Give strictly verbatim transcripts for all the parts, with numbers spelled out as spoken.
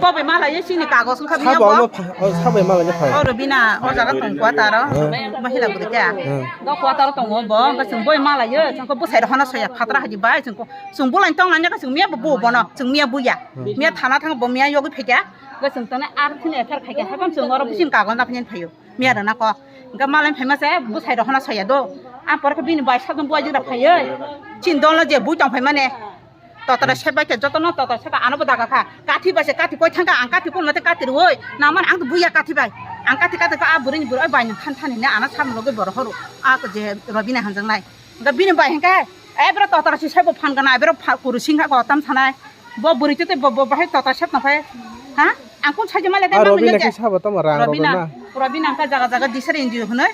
Bo bai malayo chini kagos wngkha biya Sabo bo. Ano pha-, o sabo malayo phai. O Robina, o jaga tong quarter o. Hmm. Mahila bwrwi khe. Hmm. Do quarter o tongo bo, wngkha chwng boi malayo, chwngkha bwsai rok hano soya phatra haji bai chwngkha. Chwng bolai tong nanya ka chwng miya bo bo bono, chwng miya buya. Hmm. Miya thana thang bo miya yogwi phaikha. Ga chwng tane ar thini F I R khaikha, haikam chwng oro bising kagos na phani phaio. Miya rana ko. Ga malai phaima se bwsai rok hano soya do. A pore khe bini bai sadon buai jora phaioi. Chin dol no je bui tong phaimane. Totra sep bai khe jotono totra sep ano bo daga kha. Kathi bai se kathi koi thangka ang kathi kun mate kathi roi. Naman ang to buya kathi bai. Ang kathi kathi ka a bwrwi ni bwrwi bai nang than than hine ana sam loge boro horo. A ko je Robina hanjang nai. Ga bini bai hengka. E bro totra si sebo phan gana bro kuru singha ko tam sanai. Bo bwrwi tete bo bo bahai totra sep na phai. Ha? Ang kun saje male A dai Robina nang ke je. Sabo tamo rang Robina. Robina. Robina ka jaga jaga disar N G O hwnoi.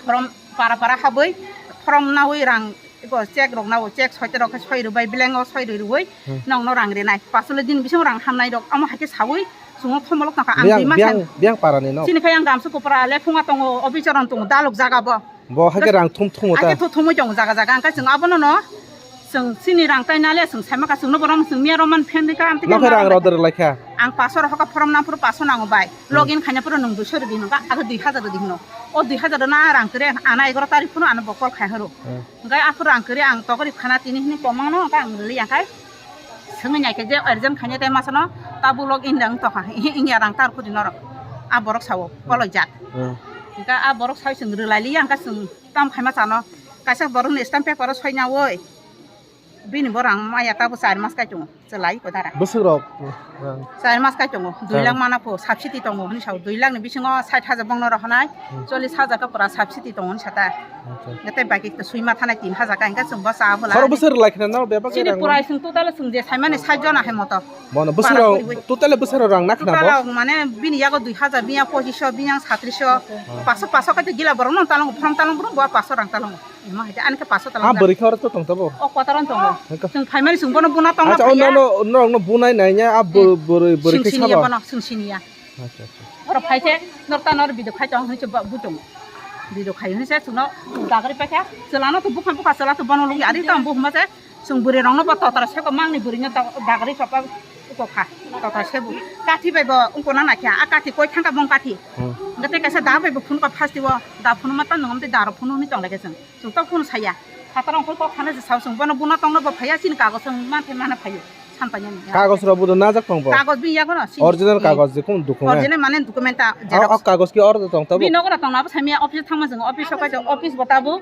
From para para haboi. From nawi rang Iko check rok nao, check soite rok khe soi rwbai, blank o soi rwi rwi, Hmm. nokno rang rinai. Pasole din bising rang hamnai rok, amo hai khe saui, chwngno thomolok tongkha, ang Biyang, dui mas biyang, ang biyang para ni no? Chini khai ang gamsa kopra le phunga tongo, officer rok tongo, dalok jaga bo. Bo hai khe rang thum thum ta? Hai khe thu thumui tongo jaga jaga, ang khe chwng abono no, chwng chini rang tai nale, chwng sai maka chwngno borom chwng miya roman phen dika, am tike Nokhe rang rok dor lai kha? Ang paso rok hoka form nang phuru paso nango bai. Hmm. Login khaina phuru nung duiso rwdi hinka, abo dui hazar rwdi hino. O dui hazar na rang kre, ana egaroh tarik phuru ano bo call khai horo. Hmm. Hingke aphuru ang kwrwi ang tokori khana tini hini tongmano hingke ang rwli ya khai. Swngwi nai khe je urgent khainai tei masano tabuk login rang tokha, wngya rang tar khuti norok. A borok sao, koloi jak. Hmm. Hingke a borok sai chwng rwlai liya hingke chwng tam khaima chano. Kaisa borokni stamp paper o soi naui. Bini bo rang maya tabuk char mas kai tongo. Chwlai ko dara. Bwswk rok, rang. Char mas kai tongo, dui lakh mana pho, subsidy tongo, hwnwi sao, dui lakh ni bisingo sait hajar bongno rohonai, Hmm. chollish hajar ka pura subsidy tongo hwnwi sata. Acha. Ngatei baki to sui ma thanai tin hajar ka, hingka chwng bo cha bwla. Khoro bwswk rwlai khna nang bebak Chini rang. Purai chwng total chwng je saimani sait jona hai moto. Bono bwswk Para rok, bwrwi. Total bwswk rok rang na khna Total bo? Rok mane bini yago dui hajar, bini yago pochisho, bini yago satrisho, Hmm. paso, paso kai to gila borok no talango, form talango, borok bo paso rang talango. Ema hai de, ani khe paso talang Ah, jak. Bwrwi khe oro to tong tabo? O kwtaro tongo. Hengkha. Chwng phaimani chwng bono buna tongna Acha, o phaiya. Nono, norokno bunai naiya, a bw-, Hmm. bwrwi, bwrwi Chwng khe siniya sabo? Bono, chwng siniya. Acha, acha. Oro phai khe, nor ta nor video khai tong, hwnwi se ba-, bui tongo. Video khai hwnwi se chwngno dagri paikha, chwlano to bukha bukha chwla to bono lugui ari tong buhuma se, chwng bwrwi rokno bo totra seko mangni bwrwino to dagri chopa. Uko kha, kotor sebu. Kathi bai bo ungko na nakhe, a kathi koi thangka bong kathi. Hmm. Hingke tei kaisa da bai bo phunukha phastiwo, da phunuma tang nungam tei da rok phunu hwnwi tong lai khe chwng. Chwng tok phunu saya. Phataro ungkol kok thana se sao chwng bono buna tongno bo phaiya chini kagoj chwng manthe mana phaio. San paiyani. Kagoj rok bo do najak tong bo? Kagoj bini yago no, sini. Original Hmm. kagoj je kum document? Original mane document ta, O, xerox. O kagoj ki order tong tabo? Bini nogo tong nabo samya office thangma chwng office o kaisa office bo tabo.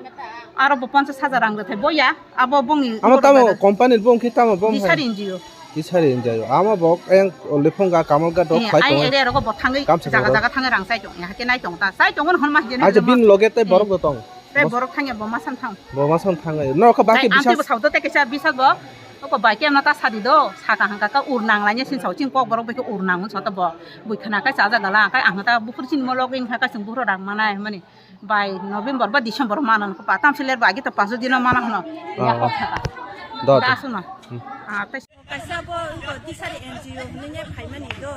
Aro bo ponchas hajar rang rwthai boya. Abo bongni Amo ungkor tamo dana. Company bo wngkhe tamo bo wngkhe? Disari N G O. Disari N G O. Amo bo yang Lefong ga Kamal ga dok Eh, phai ai tongo. Area rogo bo thangwi Kamsa jaga rogo. Jaga thangwi rang chai tong. Hake nai tong ta. Chai tong hon ma hijeni Acha hon ma. Bini loge tei Hmm. borok bo tong. Tei Bos- borok thangya bo ma san thang. Bo ma san thangwi. No kha baki Chai amtwi bisa. Bo saudo tei kaisa bisa bo. Oko bai ke amna ta sadi do. Saka hangka ka ur nang lainye sin sau ching kok borok bai ke ur nang so ta bo. Bui khna kai cha jaga la kai ang ta bukur sin mo loge hingka kai sing bukur rang manai mani. Bai November ba December mana no pa tam siler ba agi to paso dino mana hono. Ya Oh. Ko thaka. Do, do. Ta suno. Hmm. Ah, tai kaisa bo ko Disari N G O ni ne phaimani do.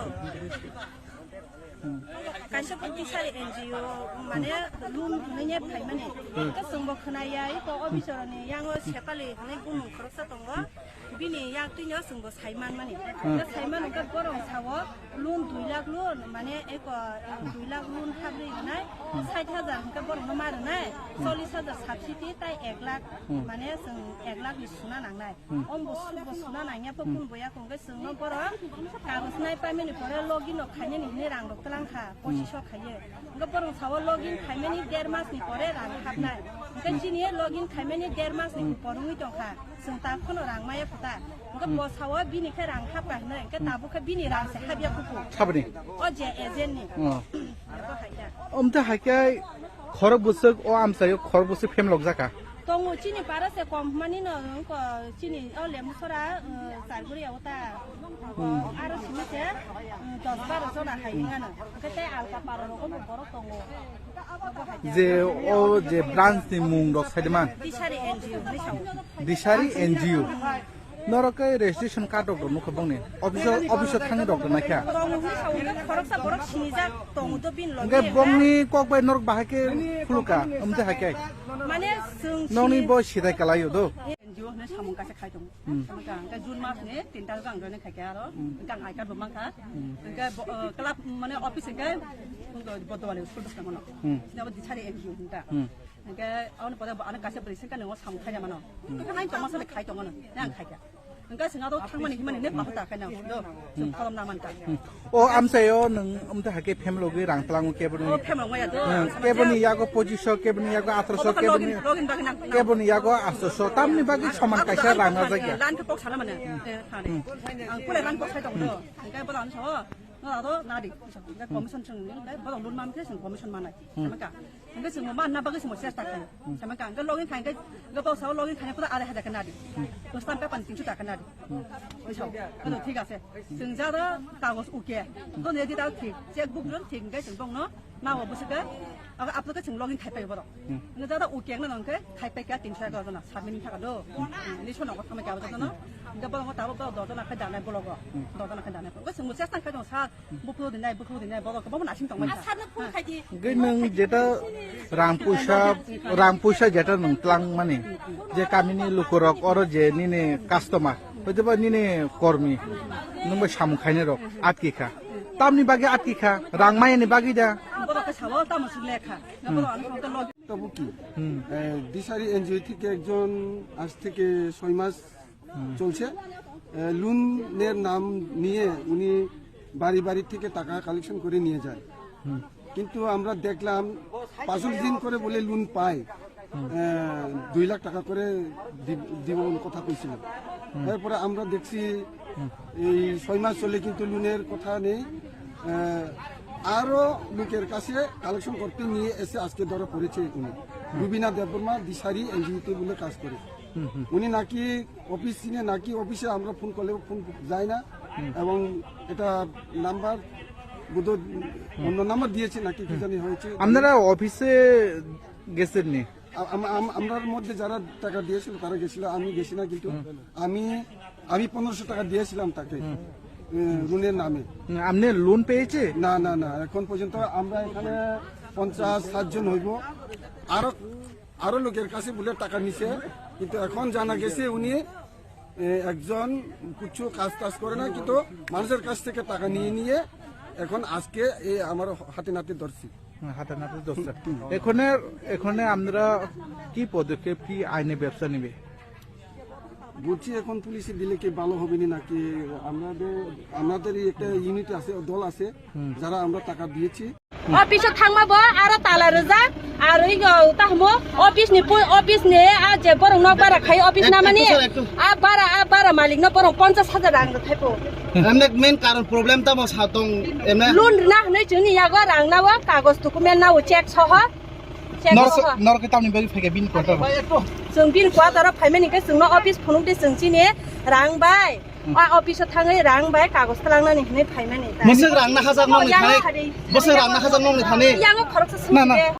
Kaisa bo Disari N G O mane loan ni ne phaimani. Hmm. Ka sungbo khna ya i ko officer ni yango sepali ni bumung khoroksa tongo. Bini yak twino chwngbo saiman mani. Hmm. Hwnkhe saiman hwnkhe borok sao loan dui lakh loan, mane eko, eh, dui lakh loan habri rwnai, Hmm. sait hajar hwnkhe borokno ma rwnai, Hmm. chollish hajar subsidy tai ek lakh, Hmm. mane chwng ek lakh ni suna nangnai. Hmm. Ombo subo suna nangya pho Hmm. kun boya hwnkhe chwngno borok kagoj nai pamani pore login no khainani hinwi rang rok twlang kha, Hmm. pochisho khaiye. Hwnkhe borok sao login khaimani der mas ni pore rang hapnai. Hwnkhe chini login khaimani der mas ni Hmm. por wngwi tongkha. Chwng ta phano rang maya kho ta. Hwnkhe Hmm. bo sao bini khe rang hapkha hinwi, hwnkhe Hmm. tabuk khe bini rang se hapya kuku. Saboni? O je agent ni. Oh. Abo hai da. Omte hai khe khorok bwswk o amchaio khorok bwswk phem lok jaka. Tongo chini para se kom hwnmani no, wngkha chini o Lemsora, uh, Charguri o ta. Hmm. Aro simi se, um, dos baro jona hai wngano. Hwnkhe tei alka para rogo bo borok tongo. Abo hai da. Je o je branch ni mung rok sai de man? Disari N G O ni sao. Disari N G O. Norok khe registration card rok nukha bongni. Office o, office o thangwi rok naikha. Tongo hwnwi sao, khoroksa borok sinijak tongo do bini loge. Hwnkhe bongni kok bai norok bahai khe khuluka, omte hai khe. Mane chwng Nokni sini bo sidai kalaio do. Hwnwi samung kaisa khai tongo. Hmm. Hwnka hwnka June mas ni tin tarikh ang joining khaikha aro. Hmm. Hwnka ang I card bo mankha. Hmm. Hwnka bo, uh, club mane office hwnka Bodowali school bwskango no. Hmm. Sini abo Disari N G O hwnka. Hmm. Hwnka aboni pore bo ano kaisa bwrwi sengkha nwngo samung khaina mano. Hmm. Hwnka nai tongma sale khai tongo no. Nai ang khaikha. Hwnka swnga do thangmani himani ne pahu ta khaina do. Chwng pholom na mankha. Hmm. O amchaio nwng amtwi hai khe family logwi rang tlango keboni. O family logwi ya do. Hmm, keboni yago pochiso, keboni yago atroso, keboni, keboni bagwi nang, nang. Keboni yago atroso. Tamni bagwi soman kaisa rang na jakya. Lan khe kok sana mane. Eh, thani. Hmm. Ang pule rang kok sai tong do. Hmm. Ang kai bola ang sao. No ado nadi. Ang kai commission sing ni, kai bola loan mam khe sing commission manai. Hmm. Sama ka. Hingke chwng bo manna bagwi chwng bo chesta khlaio. Sama ka, hingke login khainke, hingke bo sao login khainai pura arai hajar khe nadi. Bwslam khe pani tinso taka nadi. Oi sao, ano thik ase. Chwng jada kagoj uke. To nedi ta thik, check book ron thik hingke chwng bongno nao bwswk khe, aga aplo khe chwng login khai pai borok. Hingke jada uke wngna nang khe khai pai kha tinso taka jona, submit thaka do. Ni sono ko thamai kabo jona. Hingke borok tabo borok dojona khai danai bologo. Dojona khai danai. Hingke chwng bo chesta khai dong sa. Buphuru dinai, buphuru dinai, borok kwbangma nasing tongmani. Asarno phone khaidi. Hwnkhe nwng jeta rang puisa, rang puisa jeta nwng twlangmani, je kamini lukurok oro je nini customer, hoitoba nini kormi, nwng bai samung khainai rok atki kha. Tamni bagwi atki kha, rang mayani bagwi da. Borok khe sao, tamo swk lekha. Hmm. Borok ano phone khe log- তবু কি? Hmm. এ, দিশারি এনজিও থেকে একজন আজ থেকে ছয় মাস হুম। চলছে। এ, লোনের নাম নিয়ে উনি বাড়ি বাড়ি থেকে টাকা কালেকশন করে নিয়ে যায়। হুম। কিন্তু আমরা দেখলাম পাঁচ দিন করে বলে লোন পায়। হুম। এ, দুই লাখ টাকা করে দি-, দিব বলে কথা কইছিল। হুম। এরপরে আমরা দেখছি হুম। এই ছয় মাস চলে কিন্তু লোনের কথা নেই। এ, আরো লোকের কাছে কালেকশন করতে নিয়ে এসে আজকে ধরা পড়েছে উনি। হুম। রুবিনা দেববর্মা দিশারি এনজিওতে বলে কাজ করে। হুম, হুম। উনি নাকি অফিস চিনে, নাকি অফিসে আমরা ফোন করলে ফোন যায় না। হুম। এবং এটা নাম্বার বোধহয় হুম। অন্য নাম্বার দিয়েছে নাকি কি হুম। জানি হয়েছে। আপনারা অফিসে গেছেন নি? আ-, আম-, আম-, আমরার মধ্যে যারা টাকা দিয়েছিল তারা গেছিল, আমি গেছি না, কিন্তু হুম। আমি, আমি পনেরোশো টাকা দিয়েছিলাম তাকে, হুম। এ, লোনের নামে। হুম, আপনি লোন পেয়েছে? না, না, না, এখন পর্যন্ত আমরা এখানে পঞ্চাশ ষাট জন হইব। আরো আরো লোকের কাছে বলে টাকা নিছে, কিন্তু এখন জানা গেছে উনি, এ, একজন কিছু কাজ টাজ করে না, কিন্তু মানুষের কাছ থেকে টাকা নিয়ে নিয়ে এখন আজকে এই আমার হাতে নাতে ধরছি। হুম, হাতে নাতে ধরছে। হুম। এখানে, এখানে আপনারা কি পদক্ষেপ, কি আইনি ব্যবস্থা নেবে? বলছি এখন পুলিশে দিলে কি ভালো হবে নি নাকি? আমাদের, আমাদের একটা ইউনিট আছে, দল আছে, হুম। যারা আমরা টাকা দিয়েছি। Office o thangma bo aro tala rijak, aro igo tahmo office ni pui-, office ni a je borok nok bara khai office namani, a bara, a bara malik no borok ponchash hajar rang rwthai po. Emne main karon problem tamo sa tong emne? Loan rina hwnwi chwngni yago rang nao, kagoj document nao, check soho, check soho. Nor ke tamni bagwi phaikha bini quarter o? Chwng bini quarter o phaimani khe chwngno office phunuk di, chwng chini rang bai. Hmm. A office o thangwi rang bai kagoj twlangnani hwnwi phaimani ta. Bwswk rang na hajak nokni thani? Bwswk rang na hajak nokni thani? Yango khoroksa simi de. Na, na.